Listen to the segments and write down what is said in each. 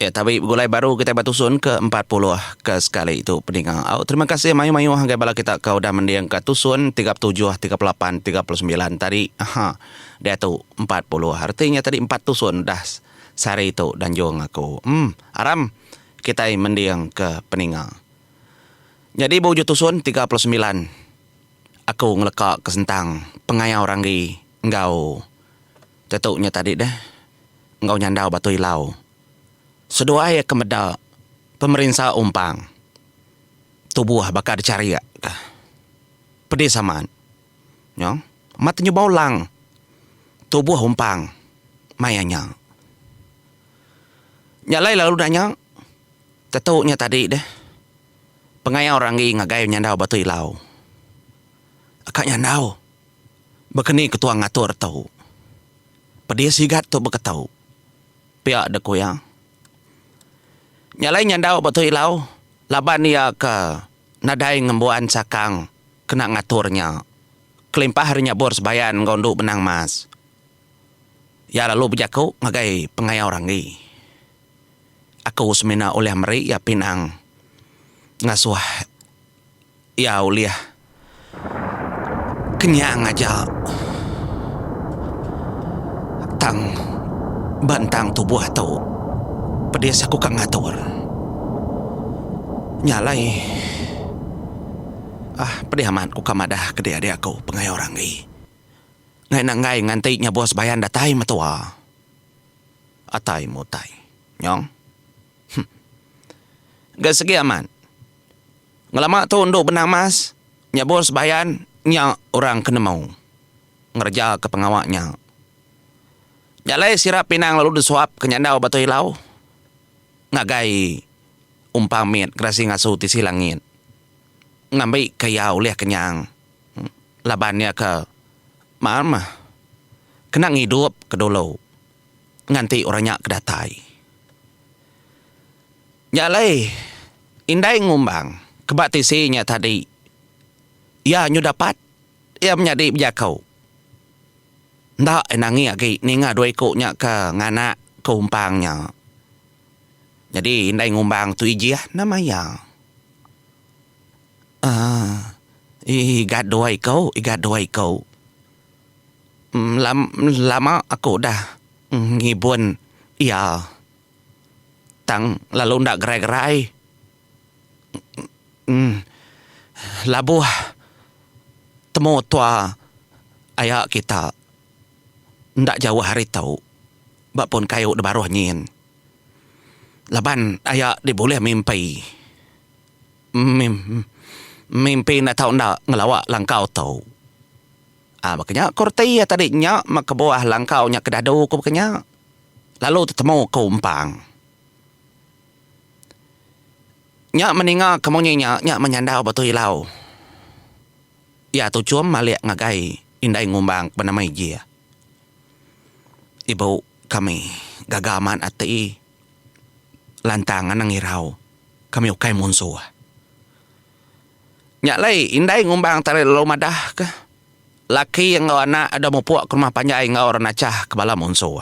Ya tabi begulai baru kitai ba tusun ke 40 ke sekali tu peninga. Au terima kasih mayuh-mayuh ngagai bala kita ke udah mendingka tusun 37, 38, 39 tadi. Aha. Diatu 40. Reti nya tadi empat tusun udah sehari tu danjung aku. Em aram kitai mending ke peninga. Nyadi ba ujung tusun 39 aku ngeleka ke sentang pengayau ranggi enggau tetu nya tadi deh. Enggau nyandau batu ilau. Seduai iya ke meda pemerinsa umpang tubuh baka dicharik ka. Pedis amat. Nyo, amat nyubau lang tubuh umpang maya nya. Nya alai lalu nanya tetu nya tadi deh pengayau ranggi ngagai nyandau batu ilau. Aka nyandau baka ni ketua ngatur tu. Pedis sigat tu beketau. Pia deh ku iya. Nya alai nyandau ba tu ilau laban iya ke nadai ngembuan sakang kena ngatur nya kelimpah ari nyabur sebayan enggau endu benang mas. Iya lalu bejaku ngagai pengayau Ranggi. Aku semina ulih meri iya pinang ngasuh Iya ulih kenyang aja tang ba entang tubuh tu pedis aku ka ngatur. Nya alai uhh pedih amat ku ka madah ke dia aku pengayau ranggi. Ngai enda enggai nganti nya bos bayan datai metua. Atai mutai nyong. Huh. Ga segi amat. Ngelama tu endu benang mas, nyabur sebayan nya orang ke nemu ngereja ke pengawa nya. Nya alai sirap pinang lalu disuap ke nyandau Batu Ilau ngagai umpang mit gerasi ngasu tisi langit ngambi ke iya ulih kenyang laban iya ke mar mah kena ngidup ke dulu nganti orang nya ke datai. Nya alai, indai ngumbang ke ba tisi nya tadi, iya nyu dapat iya menyadi bejaku. Enda iya nangi agi ninga dua iku nya ke nganak ke umpang nya. Nyadi indai ngumbang tu ijih nama iya. Aaa igat dua iku, igat dua iku. Lama aku udah ngibun iya. Tang lalu enda gerai-gerai. Labuh temu tua aya kita enda jauh ari tu ba pun kayu da baruh nyin. Laban aya dibulih mimpi. Mimpi enda tau enda ngelawa langkau tu. Aa baka nya ku reti iya tadi nya meh kebuah langkau nya ke dadu ku baka nya. Lalu tetemu ke umpang. Nya meninga ke munyi nya, nya menyandau batu ilau. Iya tuchum malik ngagai indai ngumbang ke benama Ijie. Ibu kami gaga amat ati lantang anang irau kami ukai munsuh. Nya alai indai ngumbang tadi lalu madah ke laki enggau anak ada mupuk ke rumah panjai enggau orang nachah ke bala munsuh.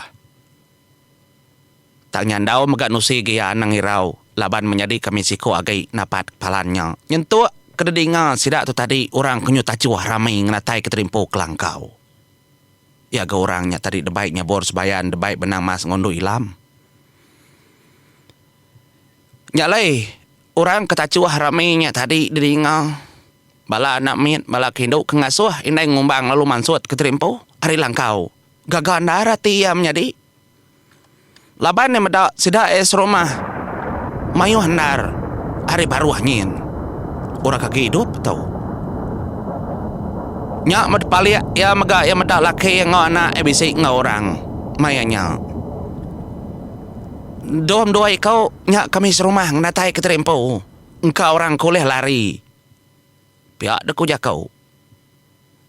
Tang nyandau mega nusi gia anang irau laban menyadi kami siku agi napat palan nya. Nyentuk ke dedinga sida tu tadi orang ke nyu tachuh rami ngenatai ke terimpu kelangkau. Iya ga orang nya tadi debai nyabur sebayan debai benang mas enggau endu ilam. Nya alai orang ke tachuh rami nya tadi didinga bala anak mit bala ke indu ke ngasuh indai ngumbang lalu mansut ke terimpu ari langkau. Gaga endar ati iya menyadi. Laban iya meda sida iya serumah mayuh endar ari baruh nyin. Orang ke agi idup tu. Nya meh dipalik iya mega iya meda laki iya enggau anak iya bisi enggau orang maya nya. Dom dua iku nya kami serumah ngenatai ke terimpu engka orang ke ulih lari. Pia deh ku jaku.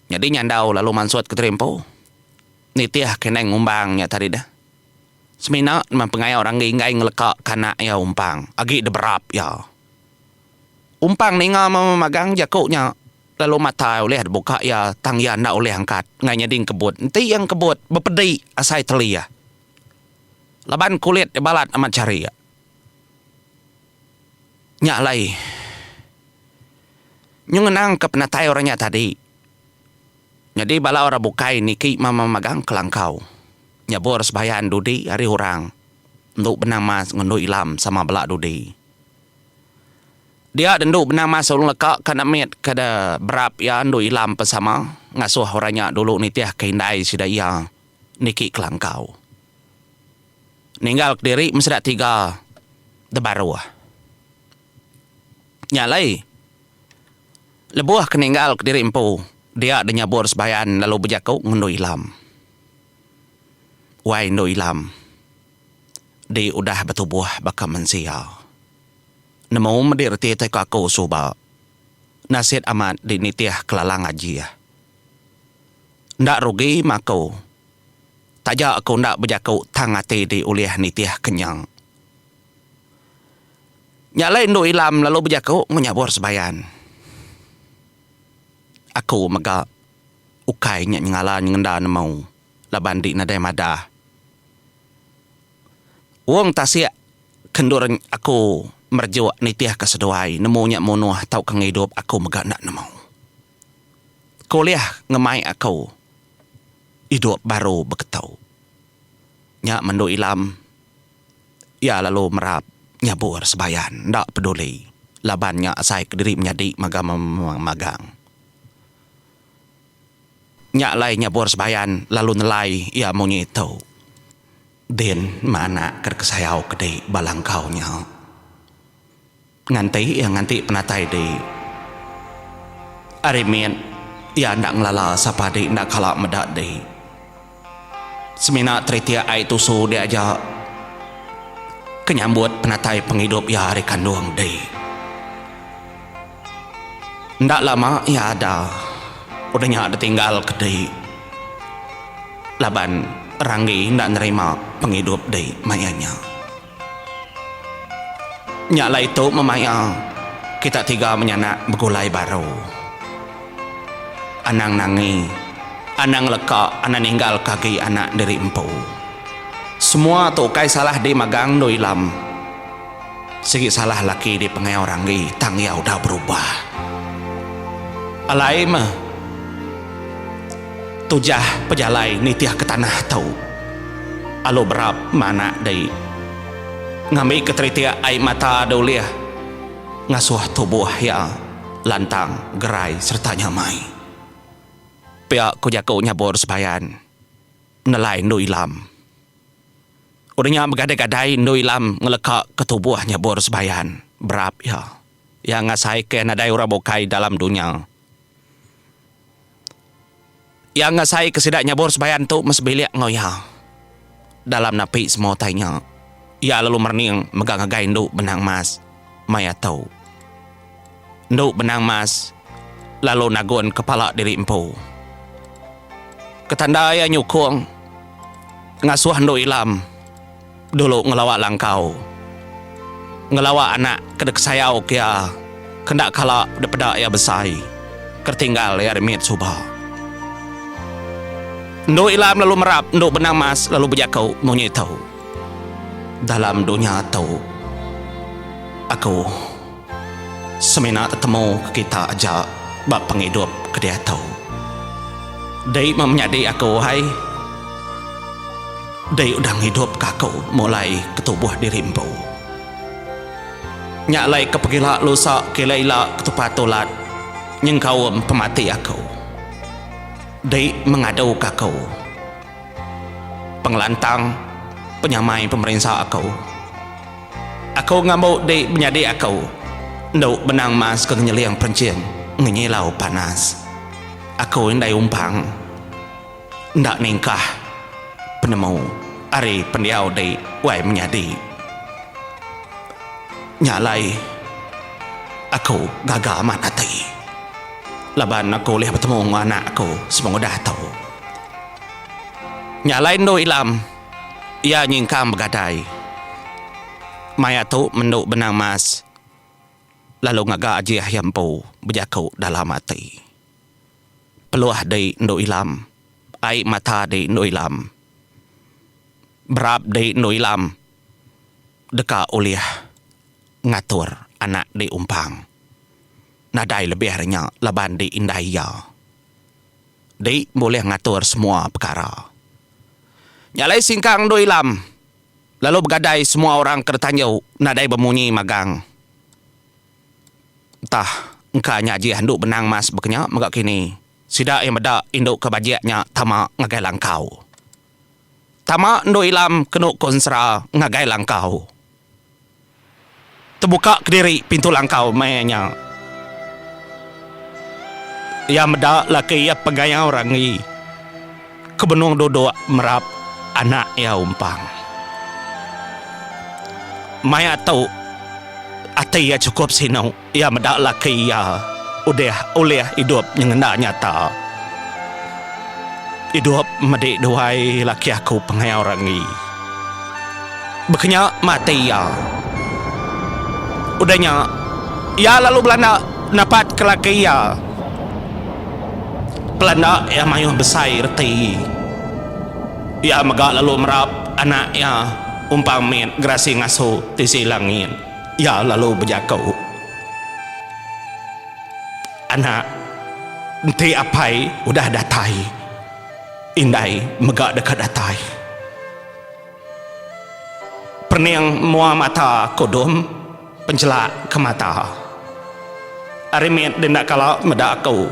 Nyadi nyandau lalu mansut ke terimpu. Nitih ke indai ngumbang nya tadi deh. Semina nemang pengaya orang enggai enggai ngeleka ke anak iya umpang agi deberap iya. Umpang ninga memagang jaku nya lalu mata iya ulih dibuka iya tang iya enda ulih angkat enggai nyadi engkebut. Enti iya engkebut bepedi asai teli iya. Laban kulit iya balat amat charik. Nya alai, nyu ngenangka penatai orang nya tadi. Nyadi bala orang bukai niki memagang kelangkau nyabur sebayan dudi ari orang endu benang mas enggau endu ilam sama bela dudi. Dia endu benang mas ulung leka ka enda mit ke de berap iya endu ilam pen sama ngasuh orang nya dulu nitih ke indai sida iya niki kelangkau. Ninggal kediri meh sida tiga de baruh. Nya alai. Lebuh ke ninggal kediri empu, dia deh nyabur sebayan lalu bejaku ngendu Ilam. Wai endu Ilam, di udah betubuh baka mensia. Nemu medi reti tai ku aku suba. Nasit amat di nitih kelalang ajih. Enda rugi meh aku. Taja aku enda bejaku tang ati di ulih nitih ke nya. Nya alai endu Ilam lalu bejaku enggau Nyabur Sebayan. Aku mega ukai nya nyengala nyengenda nemu laban di nadai madah. Wong tasik ke endur aku merejuk nitihka seduai nemu nya munuh tauka ngidup aku mega enda nemu. Ke ulih ngemai aku idup baru beketu. Nya mendu Ilam. Iya lalu merap nyabur sebayan enda peduli laban nya asai kediri menyadi mega magang. Nya alai nyabur sebayan lalu nelai iya munyi tu. Din meh anak ke dikesayau ke di ba langkau nya. Nganti iya nganti penatai di. Ari mit iya enda ngelala sapa di enda kala meda di. Semina teritik ai tusu di aja ke nyambut penatai pengidup iya ari kandung di. Enda lama iya ada udah nya ditinggal ke di laban Ranggi enda nerima pengidup di maya nya. Nya alai tu memaya kita tiga menyanak begulai baru. Anang nangi, anang leka, anang ninggalka agi anak diri empu. Semua tu ukai salah di magang endu ilam. Sigi salah laki di pengayau ranggi tang iya udah berubah. Alai meh tujah pejalai nitihka tanah tu. Alu berap meh anak di. Ngambika teritik ai mata da ulih ngasuh tubuh iya lantang, gerai sereta nyamai. Pia ku jaku nyabur sebayan nelai endu Ilam. Udah nya begadai-gadai endu Ilam ngeleka ke tubuh nyabur sebayan berap iya. Iya ngasaika nadai orang bukai dalam dunya. Iya ngasaika sida nyabur sebayan tu meh sebilik enggau iya. Dalam napi semua utai nya, iya lalu merening mega ngagai endu Benang Mas maya tu. Endu Benang Mas lalu nagun kepala diri empu. Ketanda iya nyukung ngasuh endu Ilam dulu ngelawa langkau. Ngelawa anak ke dikesayau ke iya ke enda kala dipeda iya besai ke tinggal iya ari mit suba. Endu Ilam lalu merap endu Benang Mas lalu bejaku munyi tu, Dalam dunya tu aku semina tetemu ke kita aja ba pengidup ke diatu. Dei meh menyadi aku ai. Dei udah ngidupka aku mulai ke tubuh diri empu. Nya alai ke pegila lusa ke ila ila ketupat tulat nyengkaum pemati aku. Dei mengaduka aku. Pengelantang penyamai pemerinsa aku. Aku ngambu dei menyadi aku endu benang mas ke ngenyeling perenching ngenyilau panas. Aku indai umpang. Enda ningkah penemu ari pendiau di wai menyadi. Nya alai aku gaga amat ati laban aku ulih betemu enggau anak aku sepengudah tu. Nya alai endu Ilam iya nyingkang begadai. Maya tu mendu benang mas lalu ngaga ajih iya empu bejaku dalam ati. Peluh di endu ilam. Ai mata di endu ilam. Berap di endu ilam deka ulih ngatur. anak di Umpang. Nadai lebih ari nya laban di indai iya. Di bulih ngatur semua pekara. Nya alai singkang endu Ilam lalu begadai semua orang ke ditanju nadai bemunyi magang. Entah engka nya ajih endu benang mas bekenya mega kini sida iya meda indu ke bajik nya tama ngagai langkau. Tama endu Ilam kenu ko ensera ngagai langkau. Tebuka kediri pintu langkau maya nya. Iya meda laki iya pegayau ranggi ke benung duduk merap anak iya umpang. Maya tu ati iya chukup sinu iya meda laki iya udah ulih idup nyengenda nyata. Idup medi duai laki aku pengayau ranggi. Bekenya mati iya. Udah nya, iya lalu belanda napatka laki iya. Pelanda iya mayuh besai reti. Iya mega lalu merap anak iya umpang mit gerasi ngasu tisi langit. Iya lalu bejaku, Anak, enti apai udah datai, indai mega deka datai. Pening mua mata ku dum penchelak ke mata. Ari mit dia enda kala meda aku.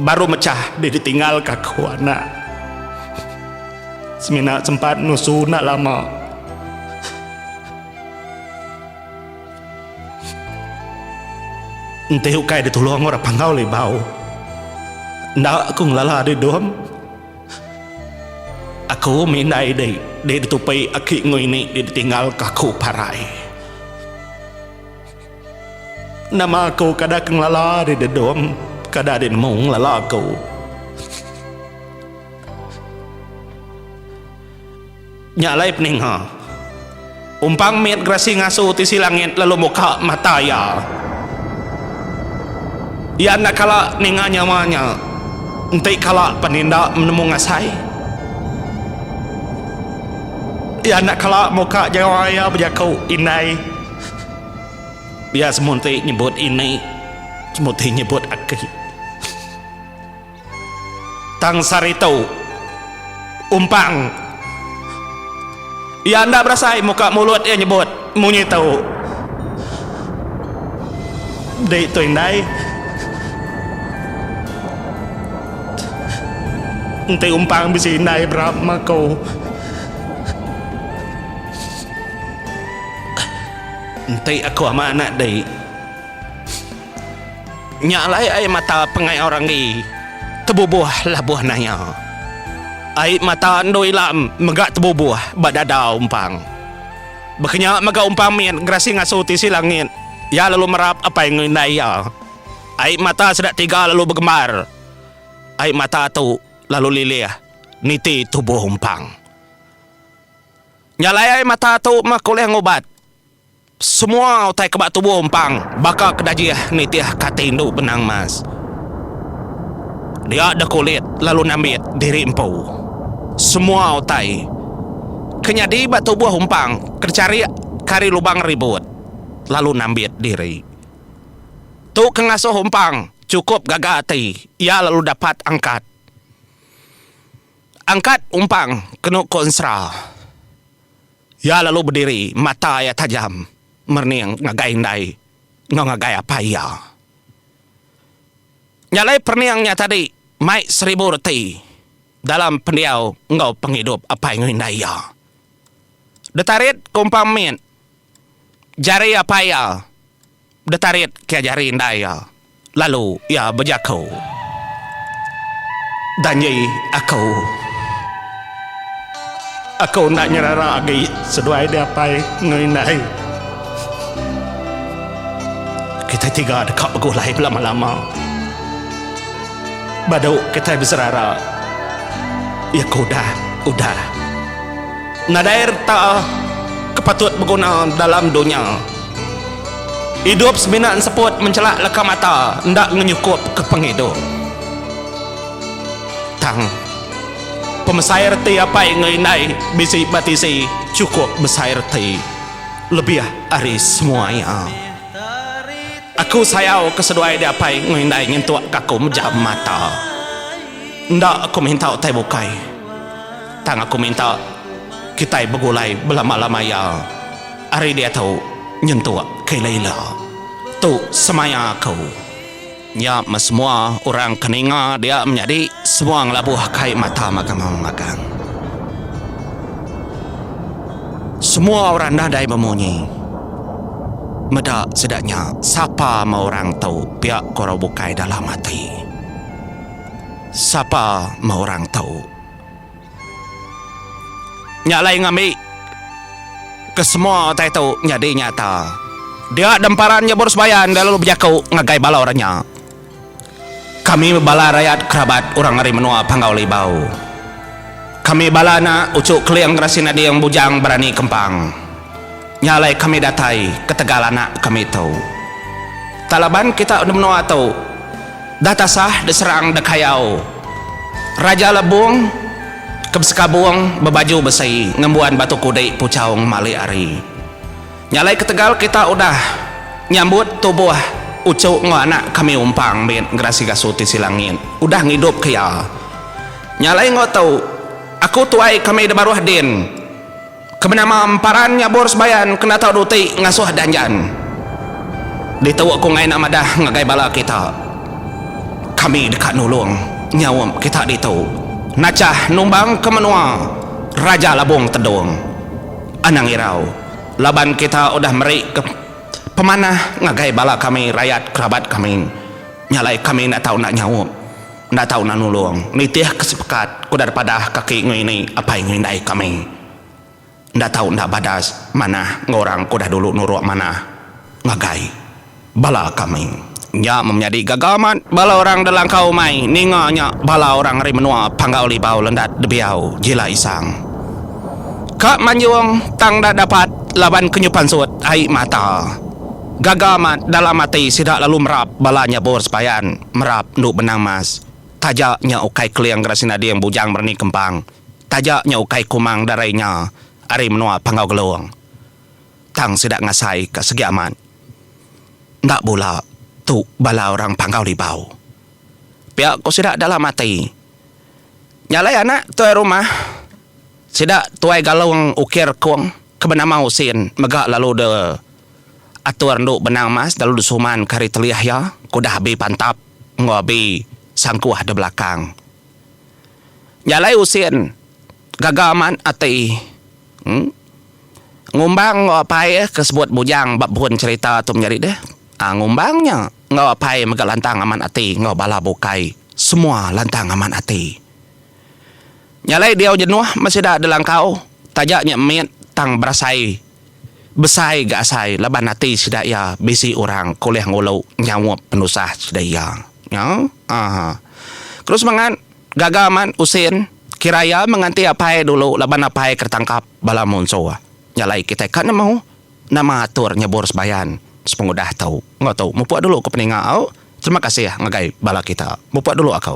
Baru mechah dia ditinggal ka aku anak. Semina sempat nusu enda lama. Enti ukai ditulung orang Panggau Libau enda aku ngelala dih dum. Aku mindai di di ditupi aki enggau ini di ditinggal ka aku parai. Nama aku kada ke ngelala di dedong kada di nemu ngelala aku. Nya alai peninga. Umpang mit gerasi ngasu tisi langit lalu muka mata iya. Iya enda kala ninga nyawa nya. Enti kala pan enda menemu ngasai. Iya enda kala muka nyawa iya bejaku indai. Iya semunti nyebut ini, semunti nyebut aki. Tang saritu, umpang iya enda berasai muka mulut iya nyebut munyi tu. Di tu indai. Enti umpang bisi indai berap meh aku. Enti aku amat anak di. Nya alai ai mata pengayau Ranggi tebubuh labuh naya. Ai mata endu Ilam mega tebubuh ba dada Umpang. Baka nya mega Umpang mit gerasi ngasu tisi langit iya lalu merap apai enggau indai iya. Ai mata sida tiga lalu begembar. Ai mata tu lalu lilih niti tubuh Umpang. Nya alai ai mata tu meh ke ulih ngubat. Semua utai ke ba tubuh empang baka ke dajih nitih ka ati indu benang mas. Dia deh kulit lalu nambit diri empu. Semua utai ke nyadi ba tubuh empang ke dicharik ke ari lubang ribut lalu nambit diri. Tu ke ngasuh empang chukup gaga ati iya lalu dapat angkat. Angkat umpang kenu ko ensera. Iya lalu bediri, mata iya tajam merening ngagai indai enggau ngagai apai iya. Nya alai perening nya tadi mai seribu reti dalam pendiau enggau pengidup apai enggau indai iya. Ditarit ke umpang mit jari apai iya ditarit ke jari indai iya lalu iya bejaku, Danji aku. Aku enda nyerara agi seduai deh apai enggau indai. Kitai tiga deka begulai belama-lama. Badu kitai beserara. Iya ke udah, udah. Nadai reta ke patut beguna dalam dunya. Idup semina enseput menchelak leka mata enda ngenyukup ke pengidup. Tang, pemesai reti apai enggau indai bisi ba tisi chukup besai reti. lebih ari semua iya. Aku sayau ke seduai dia apai enggau indai nyentuk ke aku mejam mata. Enda aku minta utai bukai. Tang aku minta kitai begulai belama-lama iya ari diatu nyentuk ke ila-ila. Tu semaya aku. Nya meh semua orang ke ninga dia menyadi semua ngelabuh kai mata magang-magang. Semua orang nadai bemunyi. Meda sida nya sapa meh orang tu pia ku orang bukai dalam ati. Sapa meh orang tu. Nya alai ngambi ke semua utai tu nyadi nyata. Dia demparan nyebur sebayan dia lalu bejaku ngagai bala orang nya. Kami bala rayat kerabat orang ari menua Panggau Libau. Kami bala anak uchu Keling Gerasi Nading Bujang Berani Kempang. Nya alai kami datai ketegal anak kami tu. Tak laban kita di menua tu dah tasah diserang dekayau Raja Lebung ke besekabung bebaju besi ngembuan batu kudik puchau ngemali hari. Nya alai ketegal kita udah nyambut tubuh uchu enggau anak kami umpang mit Gerasi Gasu Tisi Langit udah ngidupka iya. Nya alai enggau tu aku tuai kami di baruh din. Ke benama Emparan Nyabur Sebayan kena tau duti ngasuh danjan. Ditu aku enggai enda madah ngagai bala kita. Kami deka nulung nyaup kita ditu nachah numbang ke menua Raja Labung Tedung. Anang irau laban kita udah meri ke pemanah ngagai bala kami rayat kerabat kami. Nya alai kami enda tau enda nyaup. Enda tau enda nulung nitih ke sepekat ku udah dipadah kaki enggau ini apai enggau indai kami. Enda tau enda badas manah enggau orang ke udah dulu nuruk manah ngagai bala kami. Nya meh menyadi gaga amat bala orang da langkau umai ninga nya bala orang ari menua Panggau Libau Lendat Debiau Jila Isang. Ka manjung tang enda dapat laban ke nyu pansut ai mata. Gaga amat dalam ati sida lalu merap bala nyabur sepayan. Merap endu benang mas. Taja nya ukai Keling Gerasi Nading Bujang Berani Kempang. Taja nya ukai Kumang Darai Nya ari menua Panggau Gelong. Tang sida ngasai ka segi amat. Enda bula tu bala orang Panggau Libau. Pia ku sida dalam ati. Nya alai anak tuai rumah sida tuai Galong Ukir Kong ke benama Usin mega lalu de Atur endu benang mas lalu disuman ke hari telih iya ke udah abi pantap enggau abi sangkuh di belakang. Nya alai Usin gaga amat ati ngumbang enggau apai ke sebut bujang ba pun cherita tu menyadi deh. Ngumbang nya enggau apai mega lantang amat ati enggau bala bukai semua lantang amat ati. Nya alai diau jenuh meh sida dilangkau taja nya mit tang berasai. Besai ga asai laban ati sida iya bisi orang ke ulih ngulu nyaup penusah sida iya. Nya aaa. Kenu semangat gaga amat Usin kira iya menganti apai dulu laban apai ke ditangkap bala munsuh. Nya alai kitai ka nemu nama atur nyebur sebayan sepengudah tu. Enggau tu mupuk dulu ku peninga au. Terima kasih ngagai bala kita. Mupuk dulu aku.